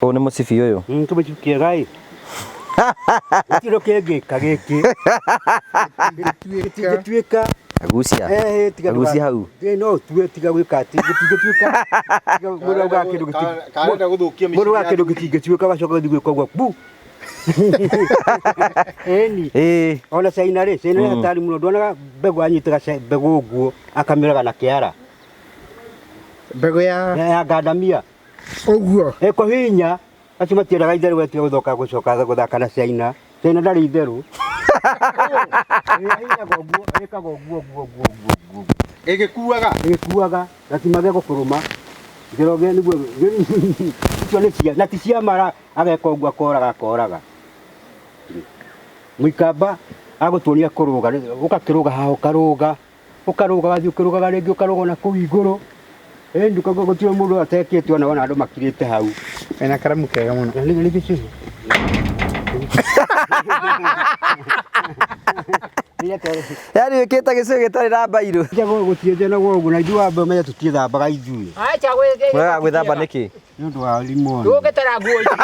Ũyũ nĩ mũcibi ũyũ. Kĩmũcibi kĩega ĩ. Gũtirĩ kĩngĩka gĩkĩ. Gĩtingĩtuĩka. Agucia. Eh, tiga Agucia hau. Ĩ, no ũtue tiga gwĩka atĩ gĩtingĩtuĩka. Tiga mũndũ augaga kĩndũ gĩtingĩ. Karenda gũthũkia Mũndũ augaga kĩndũ gĩtingĩtuĩka ũgacoka ũgathiĩ gwĩka ũguo bu. Ĩni. Ĩĩ. Ona China rĩ, China nĩ hatari mũno. Nduonaga mbegũ anyitaga mbegũ ũguo akamĩũraga na kĩara. Mbegũ ya Ya ngandamia. Ũguo. Ĩ kũhinya acio matiendaga itherũ wetige gũthoka gũcoka gũthaka na China. China ndarĩ itherũ. Ahinyaga ũguo, ĩkaga ũguo ũguo ũguo ũguo ũguo. Ĩgĩkuaga. Ĩgĩkuaga na ti mage gũkũrũma. Njoroge nĩguo icio nĩ cia na ti cia mara ageka ũguo akoraga akoraga. Mũikamba agũtuonia kũrũga, ũgakĩrũga haha ũkarũga. Ũkarũga wathiĩ ũkĩrũgaga rĩngĩ ũkarũga na kũu igũrũ. Ĩni gũtirĩ mũndũ atekĩte ona wona andũ makirĩte hau. Wĩna karamu kega mũno. Na nĩ gĩcũhĩ. Yaani wĩkĩte gĩcũhĩ gĩtarĩ na mbairũ. Gũtienjanagwo ũguo na ithuĩ wambe ũmenye tũtiĩthambaga ithuĩ. Acha gwĩ Mũrega gwĩthamba nĩkĩ? Nĩ ũndũ wa limoni. Ũngĩtara nguo icio.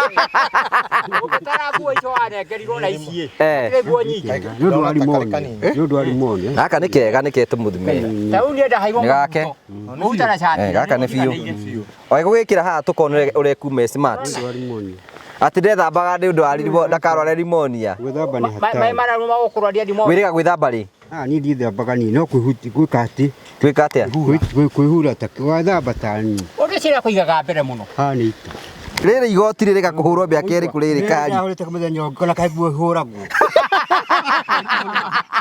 Ũngĩtara nguo icio wanengerirwo na ici. Eh. Nĩ nguo nyingĩ. Nĩ ũndũ wa limoni. Nĩ ũndũ wa limoni. Gaka nĩ kega nĩ ketũmũthime. Ta rĩu niĩ ndaheirwo Nĩ gake. Mũhuto na cati. Eh, gaka nĩ biũ. Oe gũgĩkĩra haha tũkona ũrĩa ekuuma smart. Nĩ ũndũ wa limoni. Atĩ ndethambaga nĩ ũndũ wa ndakarware limonia. Gwĩthamba nĩ Maĩ hatari. mararuma gũkũrwaria ndimo. Wĩrĩga gwĩthamba rĩ? Ah, niĩ ndiĩthambaga niĩ no kwĩhuti gwĩka atĩ Gwĩka atĩa? Kwĩhura ta wathamba ta niĩ. Ũndũ ũcio kũigaga mbere mũno. Haha nĩ ita. Rĩrĩ igoti rĩrĩ gakũhũrwo mĩaka ĩrĩkũ rĩrĩ kari? Ndahũrĩte mũthenya ũngĩ ona kaĩ nguo ĩhũragwo.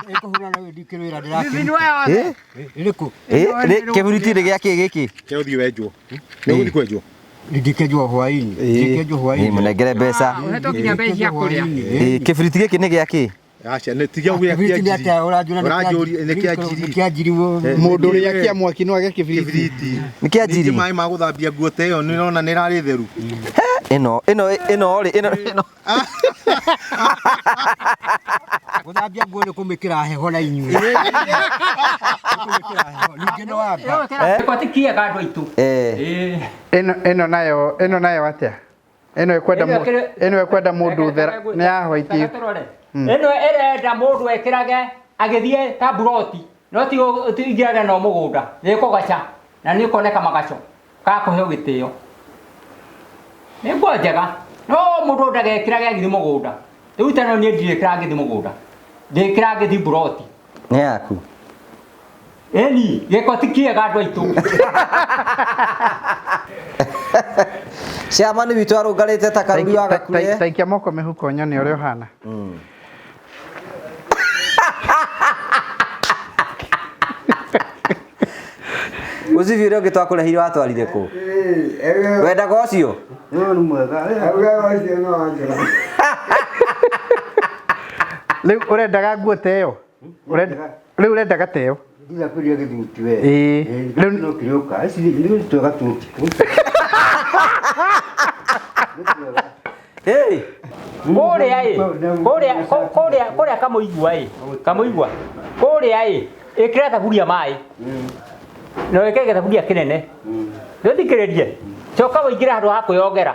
Ĩkũhũra na ndikĩrwĩra ndĩrakĩruta. Eh? Ĩrĩkũ? Eh, kĩburiti nĩ gĩa kĩ gĩkĩ? Kĩa ũthiĩ wenjwo. Nĩ ũgũthiĩ kwenjwo. Ndikĩenjwo hwaĩ-inĩ. Ndikĩenjwo hwaĩ-inĩ. Mũnengere mbeca. Ũhetwo nginya mbeca cia kũrĩa. Ĩ, kĩburiti gĩkĩ nĩ gĩa kĩ? Aca nĩ tiga gĩa Kĩbiriti nĩ atĩa ũranjũra nĩ Ũranjũria nĩ kĩa njiri. Nĩ kĩa njiri. Mũndũ ũrĩa akia mwaki no age kĩbiriti. Kĩbiriti. Nĩ kĩa njiri? Ningĩ maĩ ma gũthambia nguo ta ĩyo nĩ ũrona nĩ ĩrarĩ theru. Ĩno ĩno ĩno rĩ ĩno ĩno. Gũthambia nguo nĩ kũmĩkĩra heho na inyuĩ. Kũmĩkĩra heho. Ningĩ nĩ wamba. Gĩko ti kĩega andũ aitũ. Eh. Ĩno ĩno nayo ĩno nayo atĩa? Ĩno ĩkwenda ĩno ĩkwenda mũndũ thera nĩ ya white. Ĩno ĩrenda mũndũ ekĩrage agĩthiĩ ta mburoti no ti ingĩrage no mũgũnda nĩ kũgaca na nĩ ũkoneka magaco ka kũheo gĩtĩo. Nĩ nguo njega no mũndũ ndagekĩrage agĩthiĩ mũgũnda. Rĩu ta no niĩ ndirĩkĩraga ngĩthiĩ mũgũnda. Ndĩkĩraga ngĩthiĩ mburoti. Nĩ yaku. Ĩni gĩko ti kĩega andũ aitũ. Ciamani witũ arũngarĩte ta karũri wa gakure. Taikia moko mĩhuko nyone ũrĩa ũhana. Mũcibi ũrĩa ũngĩ twakũreheire watwarire kũ? Wendaga ũcio? No nĩ mwega. Rĩu ũrendaga nguo ta ĩyo? Rĩu ũrendaga ta ĩyo? Ndiga kũrĩa gĩthuti we. Ĩĩ. Rĩu no kĩrĩũka. Ici nĩ twega tũti. Hey. Kũrĩa ĩ, kũrĩa kũrĩa kũrĩa kamũigua ĩ, kamũigua. Kũrĩa ĩ, ĩkĩra thaburia maĩ. Na wĩkĩre gĩthaburia kĩnene. Ndũthikĩrĩrie. Coka ũingĩre handũ ha kwĩyogera.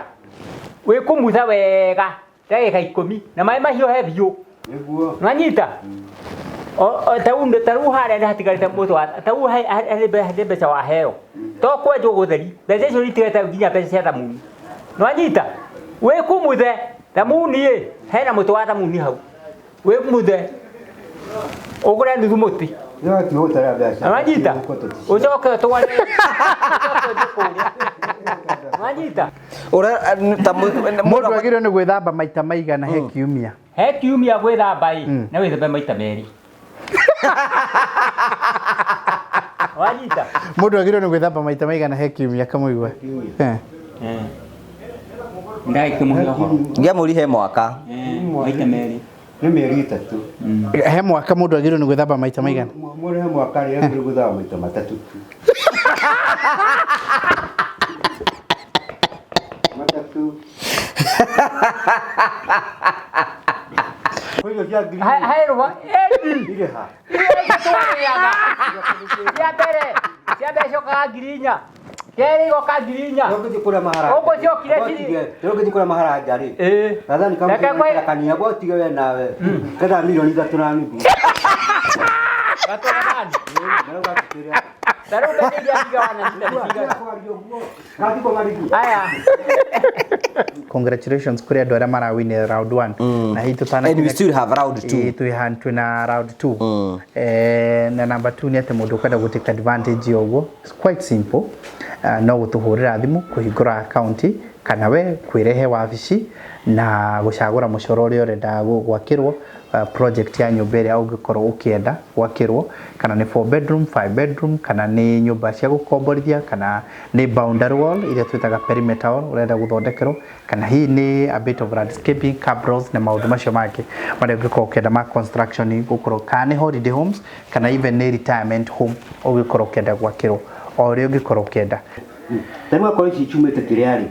Wĩkumutha wega ndagĩka ikũmi na maĩ mahiũhe biũ. Nĩguo. Nwanyita? Ta rĩu harĩa nĩ hatigarĩte mũtũ wa ta rĩu harĩ mbeca waheo. To kwenjwo gũtheri, mbeca icio itigarĩte nginya mbeca cia thamuni. Nwanyita? Wĩkumuthe thamuni ĩ, hena mũtĩ wa thamuni hau. Wĩkumuthe ũgũre nuthu mũtĩ. No ti gũtara mbeca. Nwanyita? Ũcoke ũtware ũcoke ũthiĩ kũrĩa. Nwanyita? Mũndũ agĩrĩirwo nĩ gwĩthamba maita maigana he kiumia? He kiumia gwĩthamba ĩ, na wĩthambe maita merĩ. Wanyita? Mũndũ agĩrĩirwo nĩ gwĩthamba maita maigana he kiumia kamũigua? Eh. Ndagĩkĩmũhe ũhoro. Ngĩamũri he mwaka. Maita merĩ. Nĩ mĩeri ĩtatũ. He mwaka mũndũ agĩrĩirwo nĩ gwĩthamba maita maigana? Mũndũ he mwaka rĩ agĩrĩirwo gwĩthamba maita matatũ tu. Matatũ. Kwĩ cia ngiri He rũba. Ĩni. irĩ ha? Iria itũ twarĩaga. Cia mbere, cia mbere ciokaga ngiri inya. Kerĩ igoka 4,000. Ũngĩthiĩ kũrĩa maharanja. Ũguo ciokire ciri- Ũngĩthiĩ kũrĩa maharanja rĩ. Ĩĩ. Gathani Reke ngwĩre- kamũkania gwatige we nawe. Ketha milioni 3.5. Gatũra nani? Ta rĩu mbeca iria njigaga na cita nĩ cigana? Aya. Congratulations kuri andu aria marawinire round 1 na hihi tutana And we still have round two. Ĩĩ, twĩna round 2. Na number 2 nĩ atĩ mũndũ ũkwenda gũ take advantage ya ũguo, it's quite simple. No gũtũhũrĩra thimũ kũhingũra account kana we kwĩrehe wabici na gũcagũra mũcoro ũrĩa ũrenda gwakĩrwo, project ya nyũmba ĩrĩa ũngĩkorwo ũkĩenda gwakĩrwo, kana nĩ 4 bedroom, 5 bedroom, kana nĩ nyũmba cia gũkomborithia, kana nĩ boundary wall iria twĩtaga perimeter wall ũrenda gũthondekerwo, kana hihi nĩ a bit of landscaping, cabros na maũndũ macio mangĩ marĩa ũngĩkorwo ũkĩenda ma construction gũkorwo, kana nĩ holiday homes, kana even nĩ retirement home ũngĩkorwo ũkĩenda gwakĩrwo, o ũrĩa ũngĩkorwo ũkĩenda. Tarĩu akorwo ici ciumĩte kĩrĩa rĩ,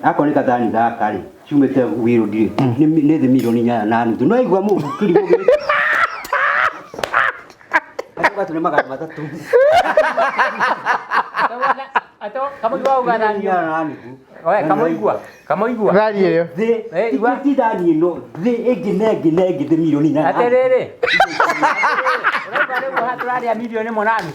akorwo nĩ gathani gaka rĩ, ciumĩte wĩrũndi rĩ, nĩ thĩ milioni 8.5. No igua mũndũ kĩrimũ gĩkĩ. Gatũ nĩ 300. Kamũigua uga thani. 8.5. We kamũigua. Kamũigua. Thani ĩyo. Thĩ, Eh, igua. ti thani ĩno, thĩ ĩngĩ na ĩngĩ na ĩngĩ thĩ milioni 8. Atĩrĩrĩ. Ũrauga rĩu haha tũrarĩa milioni 8.